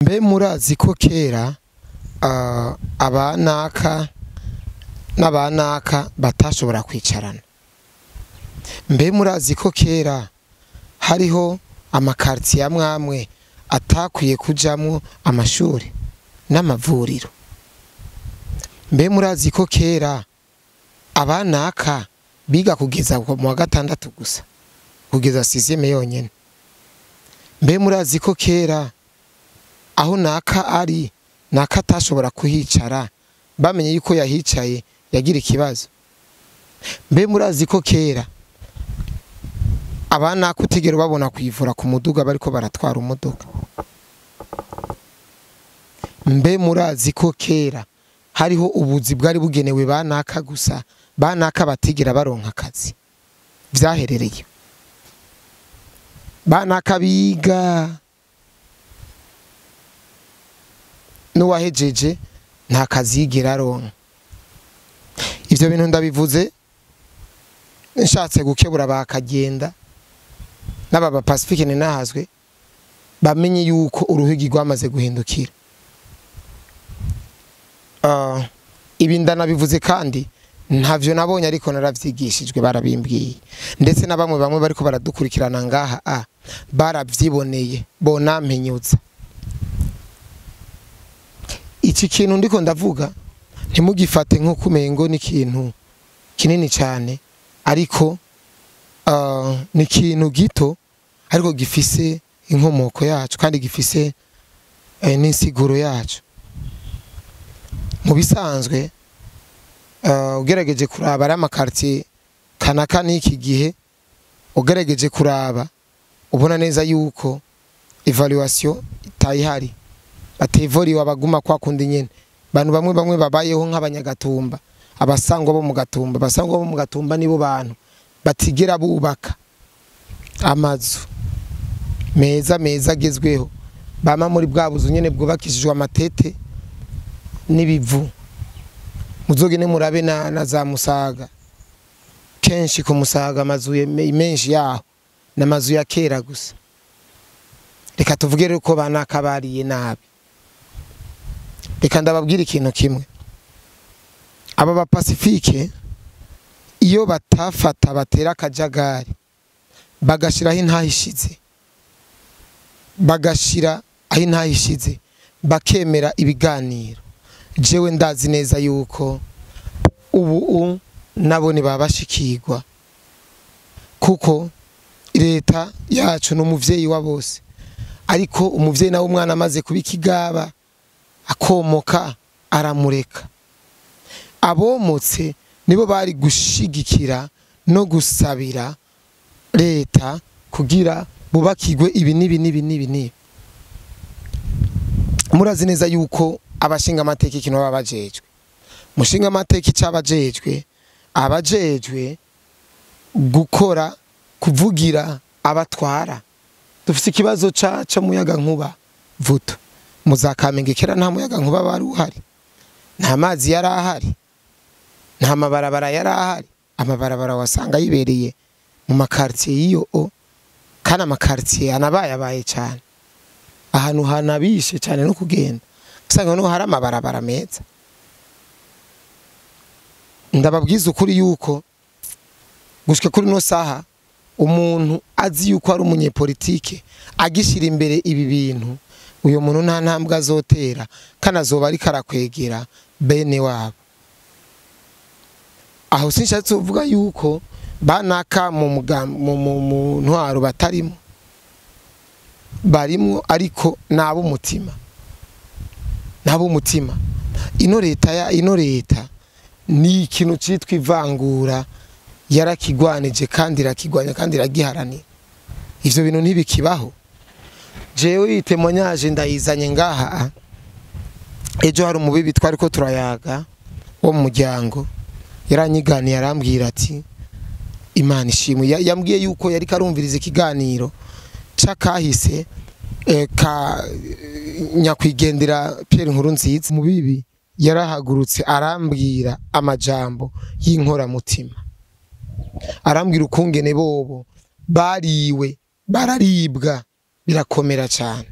Mbe murazi ko kera abanaka n'abanaka batashobora kwicarana? Mbe murazi ko kera hariho amakartier amwamwe atakwiye kujamwo amashuri n'amavuriro? Mbe murazi ko kera abanaka biga kugeza mu wa gatandatu gusa, kugeza 6e yonyene? Mbe murazi ko kera aho naka ari naka atashobora kuhicara, bamenye yuko yahicaye yagira ikibazo? Mbe murazi ko kera abana kutigera babona kwivura ku muduga bariko baratwara umuduga? Mbe murazi ko kera hariho ubuzi bwari bugenewe banaka gusa, banaka batigera baronka akazi vyaherereye, banaka biga n'uwahejeje nta kazi yigera aronka? Ivyo bintu ndabivuze nshatse gukebura bakagenda n'ababa Pacifique ninahazwe bamenye yuko uruhigi rwamaze guhindukira. Ibi ndanabivuze kandi ntavyo nabonye, ariko naravyigishijwe, barabimbwiye, ndetse na bamwe bamwe bariko baradukurikirana ngaha baravyiboneye bonampenyutsa. Iki kintu ndiko ndavuga ntimugifate nko kumengo ni ikintu kinini cyane, ariko ni ikintu gito ariko gifise inkomoko yacu kandi gifise n'insiguro yacu. Mu bisanzwe ugerageje kuraba ari amakartier kanaka n'iki gihe, ugerageje kuraba ubona neza yuko evaluation itayihari, batevori wabaguma kwa kundi nyene. Bantu bamwe bamwe babayeho nk'abanyagatumba, abasangwa bo mu gatumba. Abasangwa bo mu gatumba nibo bantu batigera bubaka amazu meza meza agezweho, bama muri bwa buzu nyene bwubakishijwe amatete n'ibivu. Muzogene murabe na za Musaga, kenshi ku Musaga amazu menshi yaho n'amazu ya kera gusa. Reka tuvuge rero ko banaka bariye nabi. Reka ndababwira ikintu kimwe, aba ba Pacifique iyo batafata batera akajagari bagashiraho intahishize, bagashira aho intahishize, bakemera ibiganiro, jewe ndazi neza yuko ubu nabo babashikirwa, kuko leta yacu n'umuvyeyi wa bose. Ariko umuvyeyi nawe umwana amaze kubikigaba akomoka aramureka. Abomotse nibo bari gushigikira no gusabira leta kugira bubakirwe ibi nibi nibi nibi nibi. Murazi neza yuko abashinga amateka ikintu baba bajejwe, mushinga amateka icabajejwe, abajejwe gukora kuvugira abatwara. Dufite ikibazo ca muyaga nkuba vuto muzakamenge. Kera nta muyaga nkuba bari uhari, nta mazi yari ahari, nta mabarabara yari ahari. Amabarabara wasanga yibereye mu makartier yiyo, kana amakartier anabaye abaye cyane, ahantu hanabishe cyane no kugenda usanga no hari amabarabara meza. Ndababwiza ukuri yuko gushika kuri no saha umuntu azi yuko ari umunyepolitike agishira imbere ibi bintu, uyo muntu nta ntambwe azotera kanazoba ari karakwegera bene wabo. Aho sinshatse kuvuga yuko banaka mu ntwaro batarimo, barimo, ariko nabo umutima, nabo umutima. Ino leta ya ino leta ni ikintu citwa ivangura, yarakigwanije kandi irakigwanya kandi iragiharanira. Ivyo bintu ntibikibaho. Jewe itemonyaje ndayizanye ngaha. Ejo hari umubibi twariko turayaga wo mu muryango, yaranyiganiye arambwira ati Imana ishimwe. Yambwiye yuko yari karumviriza ikiganiro cakahise ka nyakwigendera Pierre Nkurunziza. Mubibi yarahagurutse arambwira amajambo y'inkoramutima, arambwira ukungene bobo bariwe bararibwa birakomera cyane.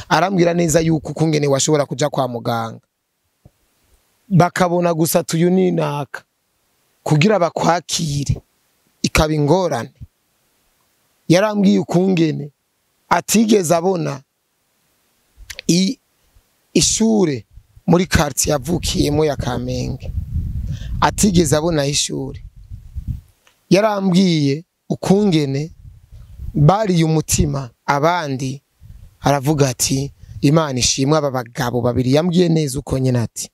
Arambwira neza yuko ukungene washobora kuja kwa muganga bakabona gusa tuyu ni naka kugira bakwakire ikaba ingorane. Yarambwiye ukungene atigeze abona ishure muri quartier yavukiyemo ya Kamenge, atigeze abona ishure. Yarambwiye ukungene bariye umutima abandi, aravuga ati Imana ishimwe aba bagabo babiri. Yambwiye neza uko nyene ati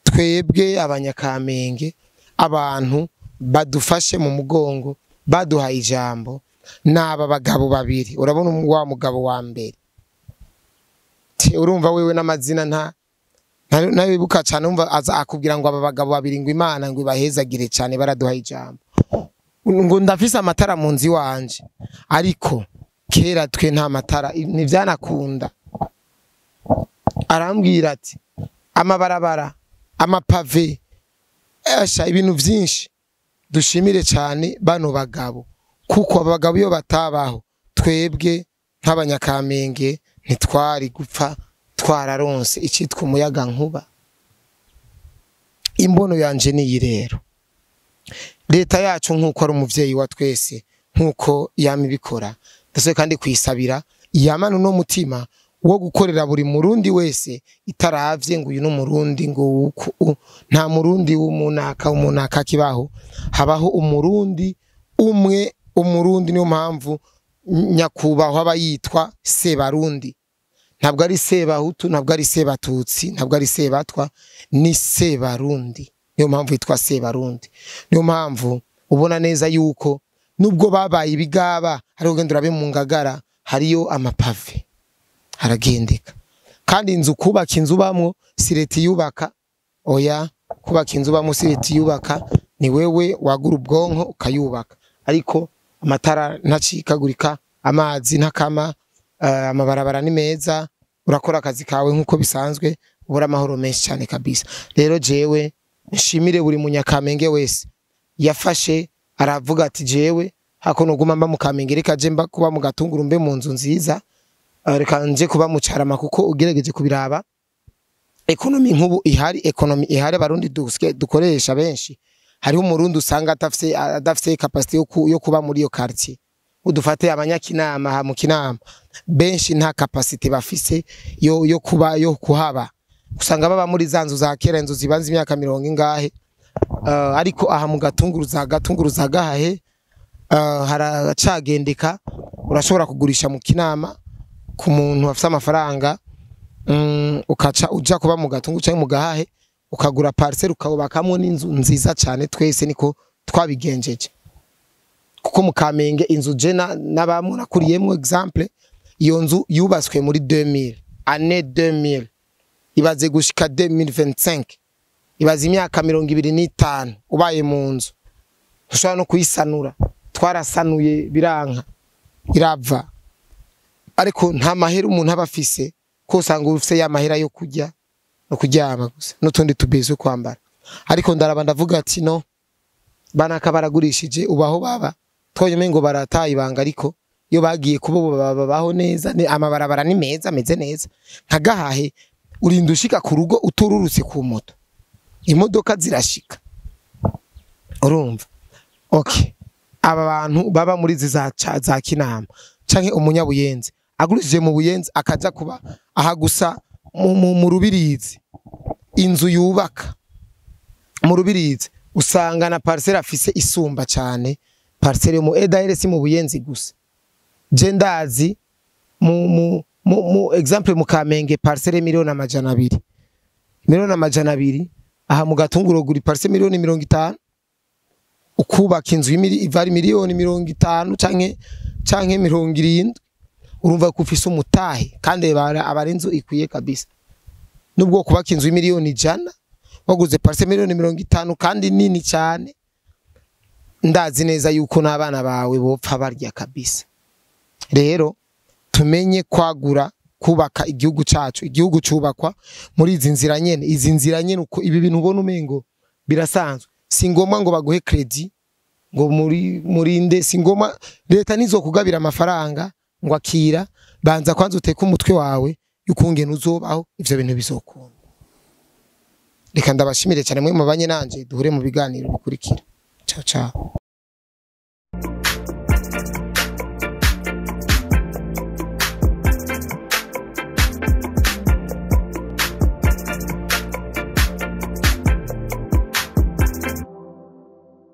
twebwe abanyakamenge abantu badufashe mu mugongo baduhaye ijambo n'aba bagabo babiri. Urabona wa mugabo wa mbere, urumva wewe n'amazina nta nabibuka cyane, umva aza akubwira ngo aba bagabo babiri ngo Imana ngo ibahezagire cyane baraduhaye ijambo, ngo ndafise amatara mu nzu wanje, ariko kera twe nta matara ntivyanakunda. Arambwira ati amabarabara, amapave, asha ibintu vyinshi. Dushimire cyane bano bagabo, kuko abagabo iyo batabaho twebwe nk'abanyakamenge ntitwari gupfa twararonse icitwa umuyaga nkuba. Imbono yanje niyi rero, leta yacu nkuko ari umuvyeyi wa twese, nkuko yama ibikora, ndetse kandi kuyisabira yamana no mutima wo gukorera buri murundi wese, itaravye ngo uyu n'umurundi ngo uku, nta murundi w'umunaka umunaka kibaho, habaho umurundi umwe. Umurundi niyo mpamvu nyakubahwa aba yitwa Sebarundi, ntabwo ari Sebahutu, ntabwo ari Sebatutsi, ntabwo ari Sebatwa, ni Sebarundi. Niyo mpamvu yitwa Sebarundi. Niyo mpamvu ubona neza yuko nubwo babaye ibigaba, hari ugenda urabe mu Ngagara hariyo amapave haragendeka. Kandi inzu, kubaka inzu bamwo si leta yubaka, oya, kubaka inzu bamwo si leta yubaka, ni wewe wagura ubwonko ukayubaka. Ariko amatara ntacikagurika, amazi ntakama, amabarabara ni meza, urakora akazi kawe nkuko bisanzwe, ubura amahoro menshi cyane kabisa. Rero jewe nshimire buri munyakamenge wese yafashe aravuga ati jewe hako noguma mba mu Kamenge, reka je mba kuba mu Gatunguru, mbe mu nzu nziza, reka nje kuba mu Carama, kuko ugerageje kubiraba ekonomi nkubu ihari, ekonomi ihari abarundi dukoresha benshi. Hariho umurundi usanga adafise capacity yo kuba muri iyo quartier. Udufate abanyakinama ha mu Kinama benshi nta capacity bafise yo kuba yo kuhaba, usanga baba muri za nzu za kera, inzu zibanze imyaka mirongo ingahe. Ariko aha mu Gatunguru za Gatunguru za Gahahe haracagendeka, urashobora kugurisha mu Kinama ku muntu afise amafaranga, ukaca uja kuba mu Gatungu cyangwa mu Gahahe, ukagura parcelle ukawubakamo n'inzu nziza cyane. Twese niko twabigenjeje, kuko mu Kamenge inzu je n'abamwe nakuriyemo exemple, iyo nzu yubatswe muri 2000, année 2000, ibaze gushika 2025, ibaze imyaka 25 ubaye mu nzu, ushobora no kuyisanura. Twarasanuye biranka irava, ariko nta mahera umuntu aba afise, ko usanga ufise ya mahera yo kurya no kuryama gusa n'utundi tubizo kwambara. Ariko ndaraba ndavuga ati no banaka baragurishije ubaho baba twonyene ngo barataye ibanga, ariko iyo bagiye kubo babaho neza, amabarabara ni meza ameze neza. Nka Gahahe urinda ushika ku rugo utururutse ku moto, imodoka zirashika, urumva. Okay, aba bantu baba muri za Kinama canke umunyabuyenzi agurishije mu Buyenzi akaja kuba aha gusa mu Rubirizi, inzu yubaka mu Rubirizi usanga na parcelle afise isumba cyane parcelle yo mu EDRS mu Buyenzi gusa. Je ndazi mu exemple mu Kamenge parcelle 200,000,000, 200,000,000, aha mu Gatunguru guri parcelle 50,000,000, ukubaka inzu ivari 50,000,000 canke 70, urumva ko ufise umutahe kandi abari inzu ikwiye kabisa. Nubwo kubaka inzu 100,000,000 waguze parcelle 50,000,000 kandi nini cyane, ndazi neza yuko n'abana bawe bopfa barya kabisa. Rero tumenye kwagura, kubaka igihugu cacu. Igihugu cubakwa muri izi nzira nyene, izi nzira nyene uko ibi bintu ubona umengo birasanzwe. Si ngombwa ngo baguhe credit ngo murinde, si ngombwa leta nizokugabira amafaranga ngo akira, banza kwanza uteke umutwe wawe y'ukungene uzobaho, ivyo bintu bizokunda. Reka ndabashimire cyane mwe mubanye nanje, duhure mu biganiro bikurikira. Ciao ciao.